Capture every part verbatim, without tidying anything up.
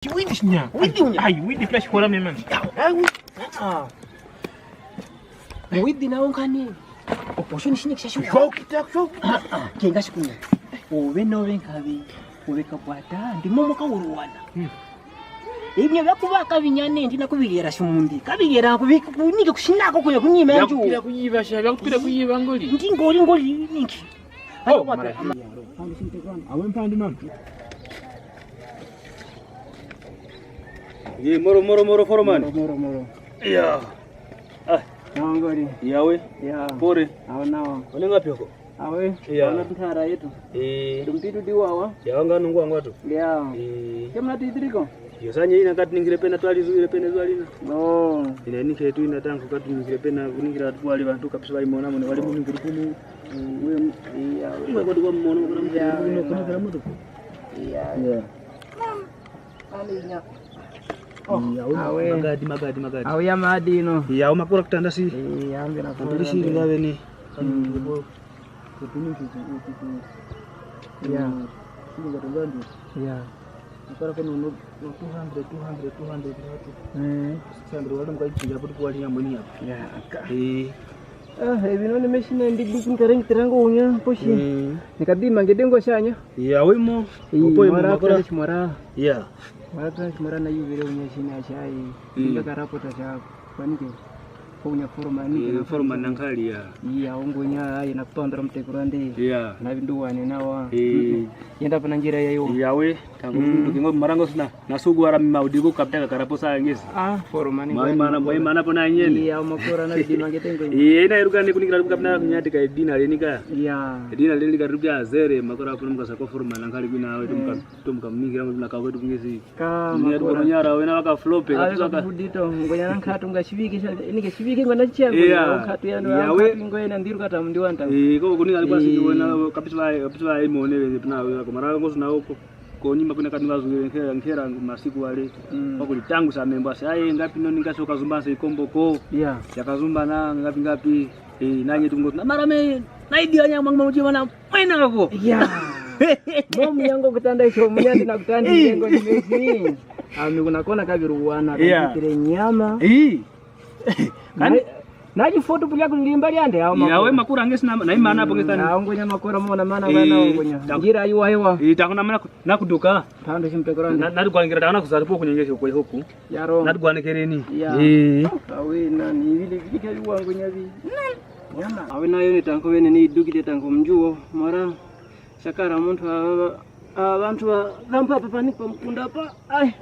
Widi shinya. Widi unya. Ai, widi pina shikora mimi. Ai, widi. Ah. Widi na unkani. Oposho ni shinya kisha shukwa. Shokita, shok. Ah, ah, kenga shikunya. Owe no we nkabi. Owe kabwata, ndi momo ka uruwana. Hmm. Ebyo byakuba kabinyane, ndi nakubilyera shimundi. Kabilyera kubi-, kunike kushinako kunya kunyima yanju. Byakupira kuyiba sha, byakupira kuyiba ngoli. Ndi ngoli, ngoli, ninki. Oh, mara. Awe mpandi mama. Ye, moro, moro, moro, foreman. Moro, moro, moro. Ya. Ah. Nawa ngoli. Yawe. Ya. Pore. Awa nawa. One ngapi oko? Awe. Ya. Awa na ntara yetu. Eh. Dumpitu diwawa. Ya, wanga nungu wangu watu. Ya. Eh. Kemna titiriko? Yo sanye ina katiningire pena twali zuire pena zwalina. Oh. Ina nike tu ina tangu katiningire pena kuningira twali bantu kapisa baimona mone wali muni ngurukuni. Mm. Uye, iya. Uye kwa kwa mmono kuna mtu. Ya, kuna ya. Kuna mtu. Iya. Ya. Ani nya. Oh, iya, awe. Magadi, magadi, magadi. Awe ya madi no. Iya, awe makura kutanda si. Iya, ambe na kura. Antuli si ringa bene. Mm. Iya. Iya. Makura kono no, no two hundred, two hundred, two hundred, two hundred. Mm. Six hundred, wala mkaichinja kuti kuwali ya mweni hapa. Ya, aka. Eh. Ah, ebi no nimeshina ndi buku nkarengitira ngo unya poshi. Mm. Nikabima ngede ngo shanya. Ya, wimo. Opo imo mara makura. Kutanda shimwara. Ya. Mara kutanda shimwara na yuvire unya shina shayi. Mm. Nga karapota sha kwanike. Ko unya foreman ni. Mm, kena foreman na nkali ya. Ya, ungo nya ayi na kutondera mtekura ndi. Ya. Na bindu wane nawa. Eh. Mm. Yenda pana njira ya yo. Ya, we. Tangu mtu kingo marango sina. Nasugu wara mima udiko kapita kakarapo sa ngezi. Ah, foreman. Mwaimana, mwaimana pona nyeni. Iya, makura na bima ngete ngo. Iya, ina iruka ni kunikira kapita nyati ka dina lenika. Iya. Dina lenika ruka zere, makura pona mkasa ko foreman na nkali kwina awe tumka, tumka mningira mtu na kawe tumgezi. Ka makura. Nyara wena waka flope, kapisa ka. Budito, ngonya nkatu ngashibiki, nike shibiki ngona chia. Iya. Nkatu ya ndo. Iya, we. Nkatu ngoya na ndiru kata mndiwanta. Eh, ko kunika alikuwa sisi wena kapisa, kapisa imone pina wena kamara ngosina oko. Konyima kuna kani wazungu nkera, nkera masiku wale. Mm. Wakuli tangu sa membo ase, aye, ngapi no ninga so kazumba se ikombo ko. Yeah. Ya kazumba na ngapi ngapi. Eh, nanye tungo. Na mara me, na idi anya mangma ujima na mwena ko. Yeah. Momu yango kutanda isho, munyandi na kutanda yengo ni mezi. Ami kuna kona kabiru wana, yeah, kire nyama. Eh. Kan- Naji foto pulya kulimba lyande awo makura. Yawe makura ngesi na, na imana apo ngesi tani. Awo ngonya makura mona mana mana awo ngonya. Ngira iwa iwa. Ita kuna mana nakuduka. Pando shimpekurani. Nadi kwanikira takana kuzari po kunyengesha kwe hoku. Yaro. Nadi kwanikereni. Awe nani vile vile kya iwa ngonya vi. Awe nayo ni tanko wene ni dukite tanko mjuwo. Mara. Shakara muntu aba, abantu badhampa apa pani pamkunda apa. Ai.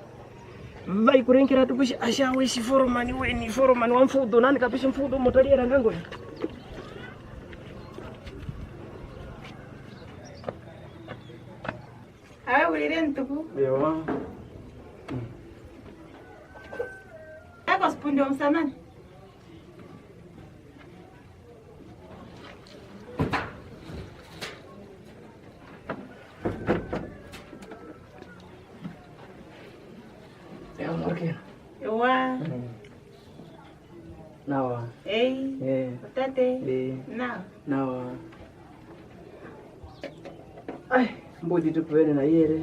Vaikurengera tukushi asha weshi foreman weni foreman wa mfudu nani kapishi mfudu motali era ngango. Awe ulire ntuku. Ewa. Ako sipundi wa msamani. Ewa. Nawa. Ei. Utate. Nawa. Nawa. Ai, mbudi tupu wene na yere.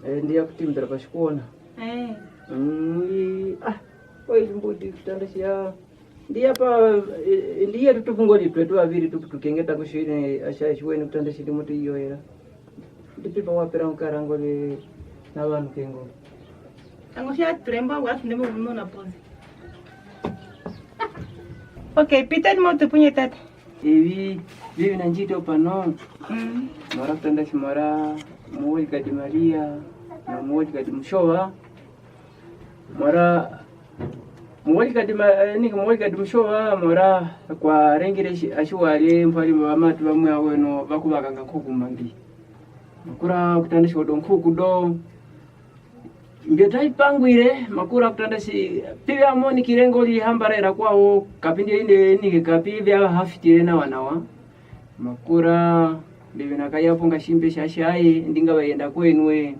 Eh, ndiya kutimbira pashikuona. Eh. Mm, ah, oili mbudi kutanda shiya. Ndiya pa, eh, ndiya tutupu ngoli twetu aviri tupu tukengeta kushine asha shiwene kutanda shili mutu iyo era. Ndipipa wapera nkara ngoli na vanu kengo. Ango shiya tulemba watu nemo mona pose. Okay, pita ni moto punye tata. Evi, vivi na njito pano. Mm. Mara kutanda shimara, muwoli kadi Maria, na muwoli kadi Mushowa. Mara, muwoli kadi ma, eh, ni muwoli kadi Mushowa, mara kwarengire shi, ashiwali, mpali mama tu bamwe aweno, bakubakanga nkuku mambi. Makura kutanda shiwodo nkuku do. Mbyo taipangwire, makura kutanda shi, pivi amonikire ngoli hambara era kwawo, kapi ndiye inde nike kapi vya hafitire nawa nawa. Makura, ndebe nakaya po ngashimbe shashaye, ndinga bayenda kwenwe.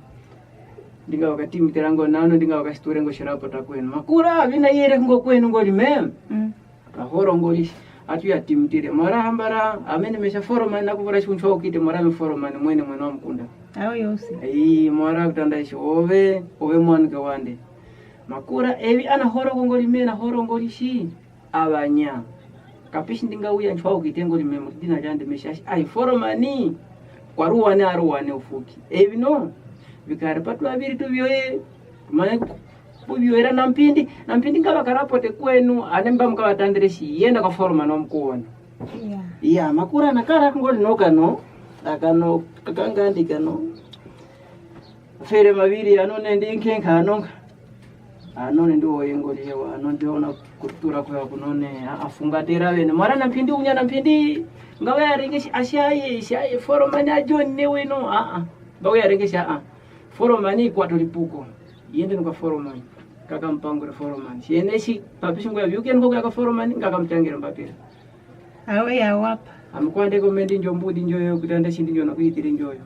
Ndinga bakatimitira ngo nano, ndinga bakasiture ngo shirapo ta kwenu. Makura, vina yere ngo kwenu ngoli mem. Mm. Ahoro ngoli, atu yatimitire. Mara hambara, amene mesha foreman nakuvura shuncho kite, mara me foreman mwene mwene wa mkunda. Awe yosi. Ii, mwara kutanda ishi ove, ove mwanuke wande. Makura, evi ana horo kongoli me na horo ngoli shi. Avanya. Kapishindi ngauya ntshwa ukite ngoli me mu dina lyande me shashi. Ai, foromani. Kwaruwane aruwane ufuki. Evi no. Vikare patu aviri tuvyoye. Mane kuvyoyera na mpindi. Na mpindi ngavakarapote kwenu. Ane mba mukavatandire shi. Yenda kwa foromani wamukuona. Iya. Iya, makura nakara kongoli no kano. Akano, kakangandi kano. Fere maviri ano nende nkenka anonga. Ano nende oye ngoli ewa, ano ndiona kutura kwewa kuno ne, a, afungatera vene. Mwara na mpindi unya na mpindi. Ngauya arengeshi ashaye, ashaye, foromani ajo ne weno, a, a. Ngauya arengeshi, a, a. Foromani kwato lipuko. Yende nuka foromani. Kaka mpangure foromani. Shene shi, papishi ngwe vyuke nuko kaka foromani, ngaka mtangire mbapira. Awe yawapa. Amukwande ko mendi njo mbudi njoyo kutanda shindi njo na kuitiri njoyo.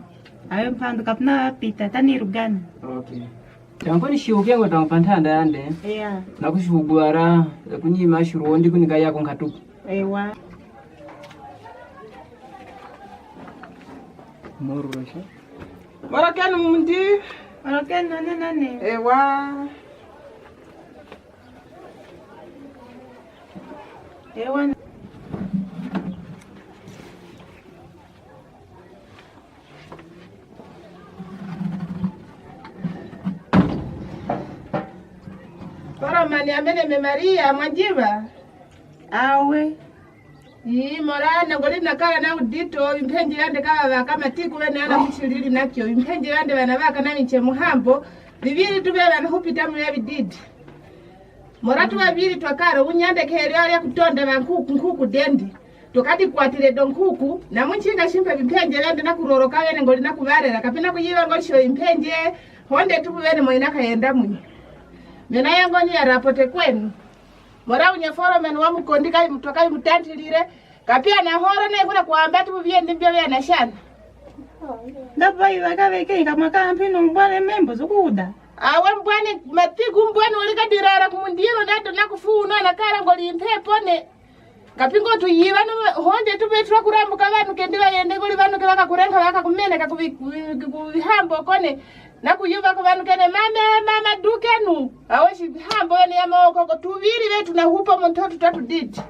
Awe mpandu kapuna wapita, tani rugana. Okay. Tankoni shiuke ngo tankupantanda yande. Eya. Na kushugwara, kunyima shiruondi kunika yako nkatuku. Ewa. Morosha. Morokeni mundi. Morokeni none none. Ewa. Ewa. Foromani amene me Maria mwanjiva. Awe. Ii, mora nangoli nakala na udito, vimpenje vyande kavavaka matiku vene ana muchilili nakyo, vimpenje vyande vana vaka na vinche muhambo, viviri tuve vana hupita mu vya vididi. Mora tuvaviri twakala, unyande kelyo alya kutonda va nkuku, nkuku dendi. Tukadikwatile do nkuku, na munchinga shimpe vimpenje vyande na kuroroka vene ngoli na kuvarela, kapena kuyiva ngoli sho vimpenje, honde tupu vene moina kayenda muni. Mena yango ni ya rapote kwenu. Mora unye foromani wa mukondi kayi mutwa kayi mutantilile. Kapia na horo ne kuna kwamba tu vyendi mbyo vya nashana. Ndapva iva kaveke inga maka mpino mbwane membo zukuda. Awe mbwane matiku mbwane uli kadirara kumundiro nato na kufuno na kara ngoli mpepo ne. Kapingo tuyiva no honde tu vetu kurambuka vanu kendi vayende ngoli vanu ke vakakurenga vakakumeneka kuvi-, kuvi-, kuvihambo kone. Na kuyuva ku vanu kene mame, mama dukenu. Awe shi vihambo ene ya maoko ko tuviri vetu na hupo montotu tatu didi.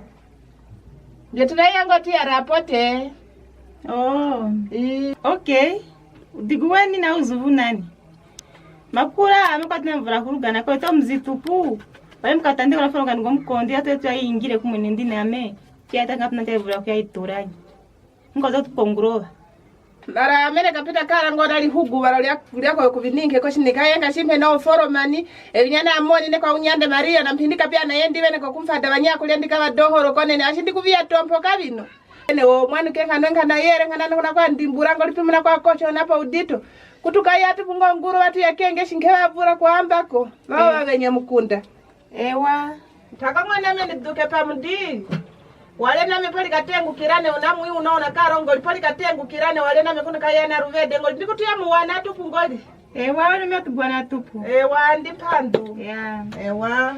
Ndio tunayango tu ya rapote. Oh. Ii. Okay. Udiguweni na uzuvu nani? Makula, ame kwatena mvula kurugana kwa ito mzitupu. Waye mkatande kula fono kani ngo mukondi, ato yetu ya ingire kumwe nindi name. Kia ata kapna tia mvula kuya iturani. Ngo zo tupongurova. Mara amene kapita kala ngo dali hugu bara lya, lya kwa kuvininke ko shini kayenga shimpe no foromani. Evinyana amoni ne kwa unyande Maria na mpindika pia na yendi vene kwa kumfata vanya kulendika vadohoro konene. Ashindi kuvia tompo kavino. Ene wo mwanu kenga nwenga na yere ngana nuna kwa ndimbura ngo lipimuna kwa kocho na pa udito. Kutuka yatu pungo nguru vatu ya kenge shinke vavura kwa ambako. Vava venye mukunda. Ewa. Ntaka mwana me niduke pa mudi. Wale name pali katengukirane unamwi unaona karongo pali katengukirane wale name kuna kayana ruvede ngo ndikutu ya muwana tupu ngoli. Ewa, wale me tubwana tupu. Ewa, ndi pandu. Ya. Ewa.